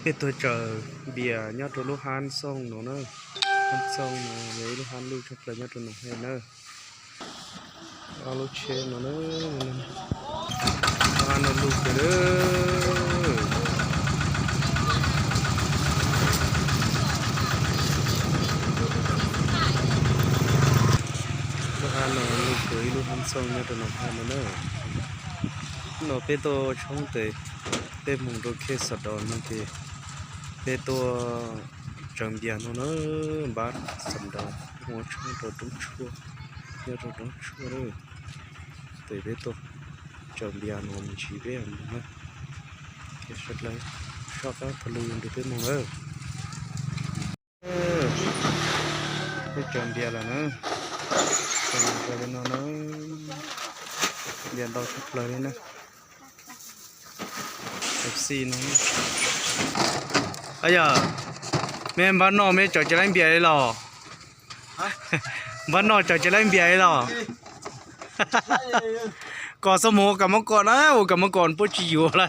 Peb tuaj tsaws npias nyob rau lub hab xooj no na. Hab xooj no yog ib lub hab luj tshaj plaws nyob rau Noom Haj na. Ob lub tsheb no na, lub hab no luj kawg. Lub hab no luj kawg ib lub hab xooj nyob rau Noom Haj no na. No peb tuaj tshoob tes, peb mus rau Khe Xos Dos no ces peb tuaj tsaws npias no na, npab Xos Dos, mus tshoob rau roob tshuaj, nyob rau roob tshuaj na. Tes peb tuaj tsaws npias no mus ntsis peb mus na. Soj qab thaum lwm nrog peb mus lawm. Peb tsaws npias lawm na. Tsaws npias li no na. Npias ntau tshaj plaws li na. Pepsi no. Yog, me npab no me tsaws tsis laib npias li los? Npab no tsaws tsis laib npias li los? Kom xo mus ua kam mab kom na, ua kam mab kom puab tsis yuav lawm.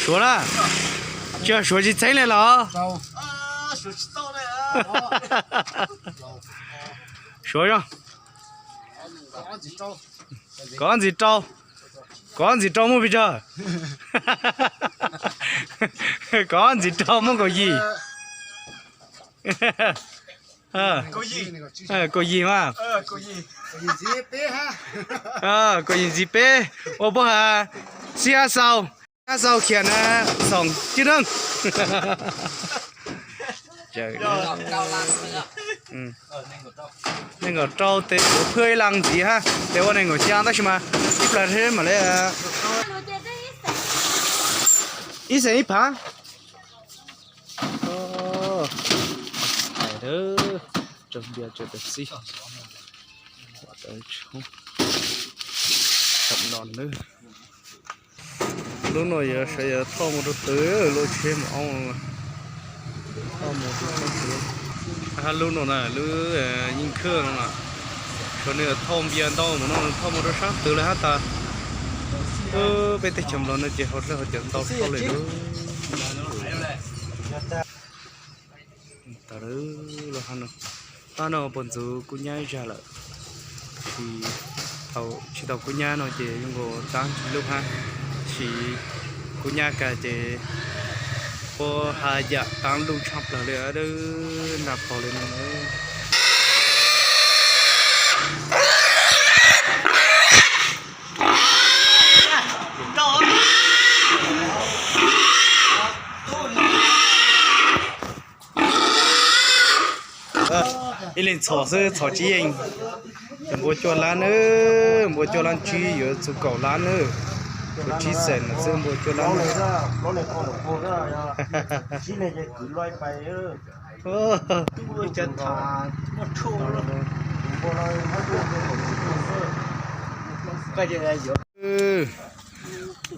Suav na, tsis yog suav tsis txheeb li los? Suav os. Kov ntxiv rau, kov ntxiv rau muaj pes tsawg? Kov ntxiv rau muaj kaum yim. Kaum yim mas. Kaum yim ntxiv peb, ua puab has, xib hab xau, hab xau khiav na, xoom cib neeg. Nees nkaum rau tes puav phwj ib leeg ntxiv hab, tes ua nees nkaum xya tab sis mas ib plag mam li ib xeem ib phav. Tsaws npias tsaws pes xib, tsaws no na. Lub no yuav sawv yuav thauj mus rau twg, lub tsheb mus oob, thauj mus rau sab twg. Hab lub no na, lub yeej khwj no na, sawv nws thauj npias ntau mus no, thauj mus rau sab twg lawm hab tas. Peb teb chaws Nplog no ces hauv dlej hauv cawv ntau dhau lawm. Tas lawm, pab no puas ntxuv kub nyab ib zag lawm. Tsis tau kub nyab no ces zoo nkaus tab ntsis luj hab, sis kub nyab kag ces puab has yam tab luj tshaj plaws li, nra paug li no. Ib leeg txhom xwb txhom tsib yeej. Cov npua cuaj lab nawb, npua cuaj lab tsib yuav txug kaum lab nawb. Cov tsib xeem xwb npua cuaj lab nawb.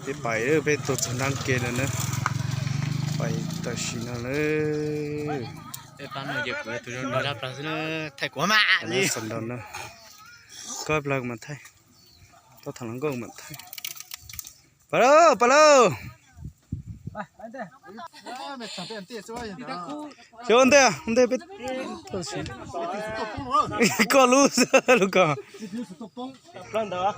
Peb pais, peb tuaj txog nraab ke lawm na. Pais tam sim no lawm. Koj plag mas thaij, tau tham hluas nkauj mas thaij. Pais lauj, pais lauj. Xyov ua ntej, ua ntej peb, koj lub, lub ko. Peb lub lawm.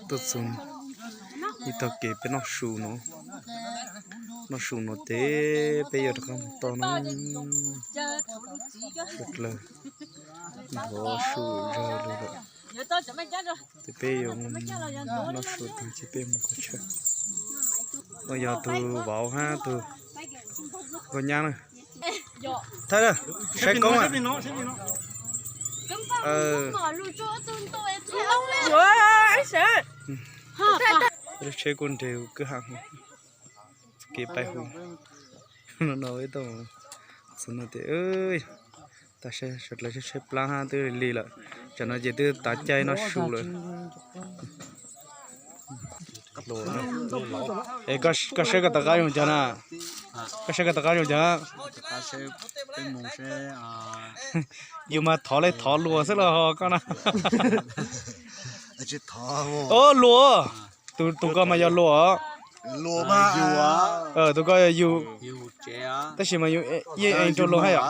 Tuaj txog ib tog kev peb noj su no, noj su no tes peb yuav rov qab mus toj na. Sawv dlawg nrov su zog li lawm, tes peb yuav noj su tag ces peb mus qhov chaw. No yog tus vauv hab tus Nyab na. Thawj, saib koob. Lub tsheb kuj nres kwj ha. Kev pais hu no no tau txog no tias, tas saib sawv dlawg saib plab hab twb lig lawm. Tsam no ces twb tav caij noj su lawm. Es koj saib koj tom qab zoo caag na? Koj saib koj tom qab zoo caag? Yus mas thov le thov luas xwb los koj na. Os, luas. Tus koj mas yog luas. Tus koj yog yus. Tab sis mas yus yeej eeg rau luas hab yom.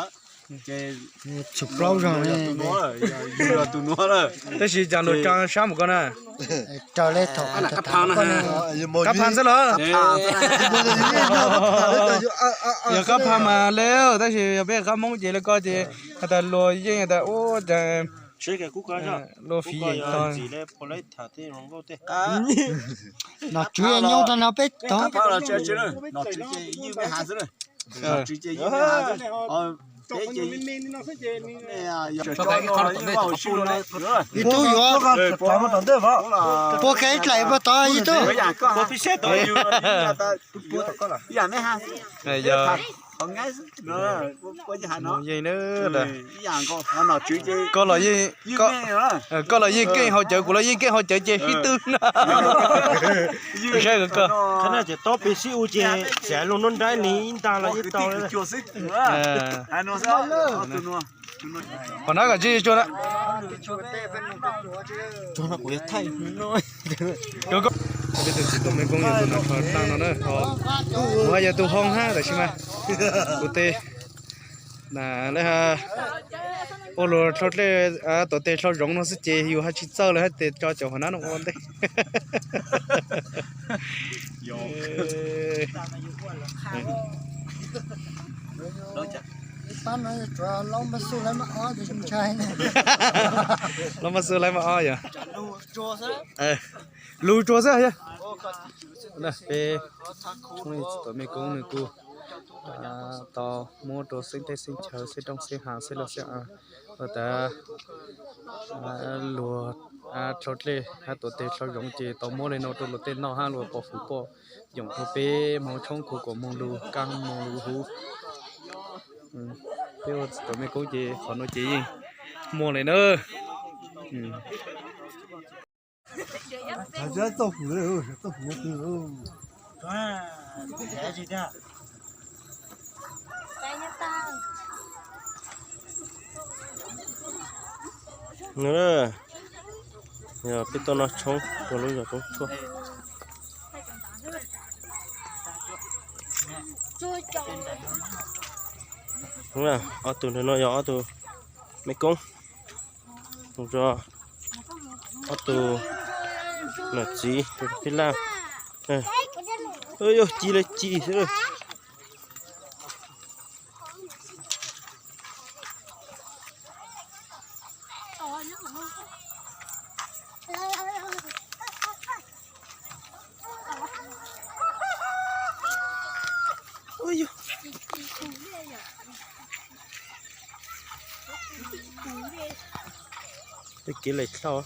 Txhum plaub zog. Tab sis cas luas tsa sab mus koj na. Qab pha xwb los? Yog qab pha mas le, tab sis yog peb qab Hmoob ces le koj ces has tas luas yeej has tas ua cas luas fiv tog. Nom tswv nyob rau no peb tog. Ib tug yuav puag kev dlaim puag tod ib tug. Yeej, koj los yeej, koj los yeej keej haus cawv, kuv los yeej keej haus cawv ces sib tw na. Saib koj. Qhov na ces tob pes sib u ces xav lug nruab nrab li ib ntag los yeej tau. Qhov na kom tsis tsuag na. Peb tus txiv tuam mej koob yog tus no rho dlaaj no na, kuv hab yog tus hoob hab tam sim mas kuv tes na, lawv ua luag dlhau dlej, tuam tes dlhau zoov no xwb ces yus hab tsis txawj lawv hab tes tso cov hauv nab no ua ntej. Lub maj xwb laib maj ob yog lug tsuag xwb. Peb txiv tuam mej koob nws kuj tau muab rau xeeb teb xeeb chaw, xeeb roob xeeb hav, xeeb laj xeeb av, ua tas luag dlhau dlej hab tuam tes dlhau zoov ces tau muab li no rau luag tej noj hab luag pov hwm poj yoom rau peb moog tshoob kuv kom moog lug kaab moog lug huv. Peb ua txiv tuam mej koob ces qhov nuav ces yeej muaj li na. Yog peb tuaj noj tshoob rau lub zos Toob Tshuaj. Ob tug ntawm no yog ob tug mej koob, ob tug nom txiv tij laj. Yog ci le ci xwb. Tej kev lem dlhau.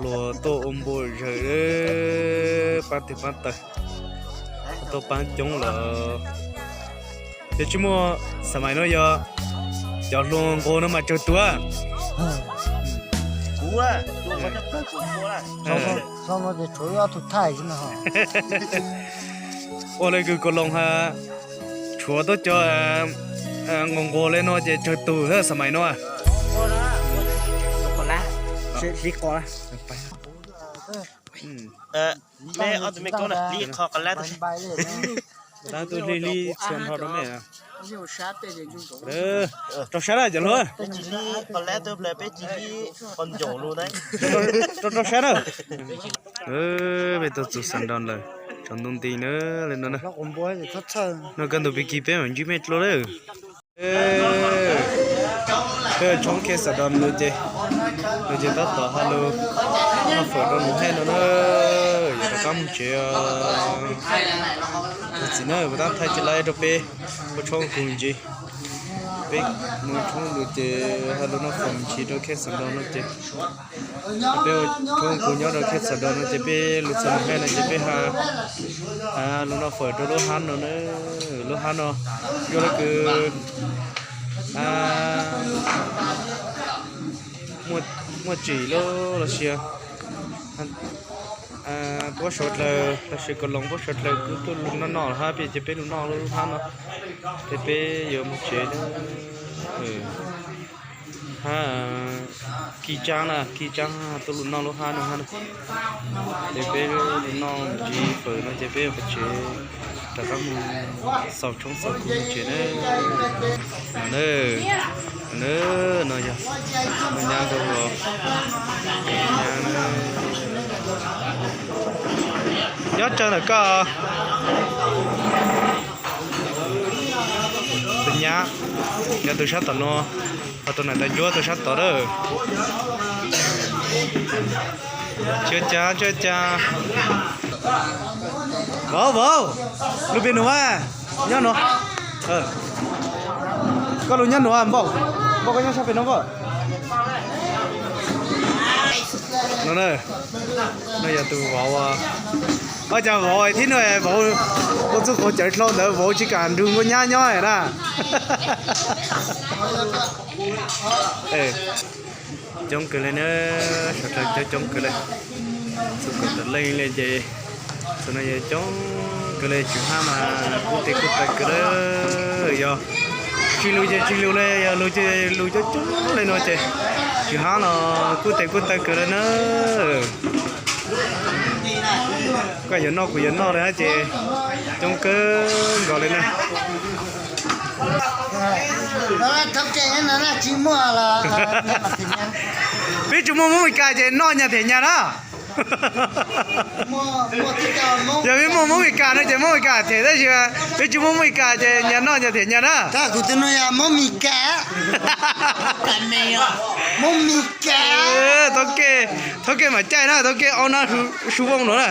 Tuaj ua npua zawg, pab twg pab taws, tuaj pab coob lawm. Yog tsis muaj xab mais no yog cov hluas nqus no mas tsawg tus? Ua le kws kaus loos ha, tshuav tuaj cov nqus nqus le no ces tsawg tus xab mais no? Tab tus hli hli txhua nrho rau nej. Rau sab na cov hluas. Rau rau sab na. Peb tuaj txug Xav Nrog lawm, tsaus ntuj nti na le no na. No kaj ntug pig kig peb mam ntsib mej dlua lawm. Peb tshoob Khej Xav Nrog lawm ces, lawm ces tab tom ha lug noj fawm rau nus hej no na, yuav rov qab mus tsev os. Txiv na, kuv tab thaij tsis laib rau peb, kuv tshoob kug ntsis. Peb mus tshoob lawm ces ha lug noj fawm ntsis rau Khej Xav Nrog no ces, peb tshoob kug nyob rau Khej Xav Nrog no ces peb lug txog nus hej no ces peb ha lug noj fawm rau lub hab no na. Lub hab no yog le kws muaj tsim lub los sis puab suav dlawg los sis kaus loos puab suav dlawg kuj tuaj lug noj noj hab peb ces peb lug noj lub hab no ces peb yuav mus tsev. Hab Kis Tsaab na, Kis Tsaab tuaj lug noj lub hab no hab na. Ces peb lug noj ntsis fawm no ces peb yuav mus tsev, rov qab mus xaus tshoob xaus kug mus tsev na. No na, no yog nyab, nyob tsawg ntawm koj? Tus nyab, yog tus sab tom no, ho tus nam tawv ncuab tus sab tod lawm. Tsis ua cas, tsis ua cas. Vauv, vauv, lug pem nuav, nyob nuav. Koj lug nyob nuav, npauj, npauj koj nyob sab pem nuav npauj. No na, no yog tus vauv, ua cas vauv thiab no vauv ua txuj quav cawv dlhau ntawd vauv tsis kam nrug nkauj nyab nyob na. Coob kawg le na, suav dlawg coob coob kawg le. Txug kaum tawm leej le ces txug no yog coob kawg le, tswv hab mas kuj tes kuj taw kawg le. Yog tsis lug ces tsis lug le, yog lug ces lug coob coob le no ces tswv hab los kuj tes kuj taw kawg le na. Koj yuav noj kuv yuav noj le hab ces coob kawg nkaus le na. Peb tsis muaj Hmoob Mes Kas ces noj nyag them nyag na. Yog peb muaj Hmoob Mes Kas no ces Hmoob Mes Kas them, tab sis peb tsis muaj Hmoob Mes Kas ces nyag noj nyag them nyag na. Thaub kej mam caij na, thaub kej aub nab su vooj no na.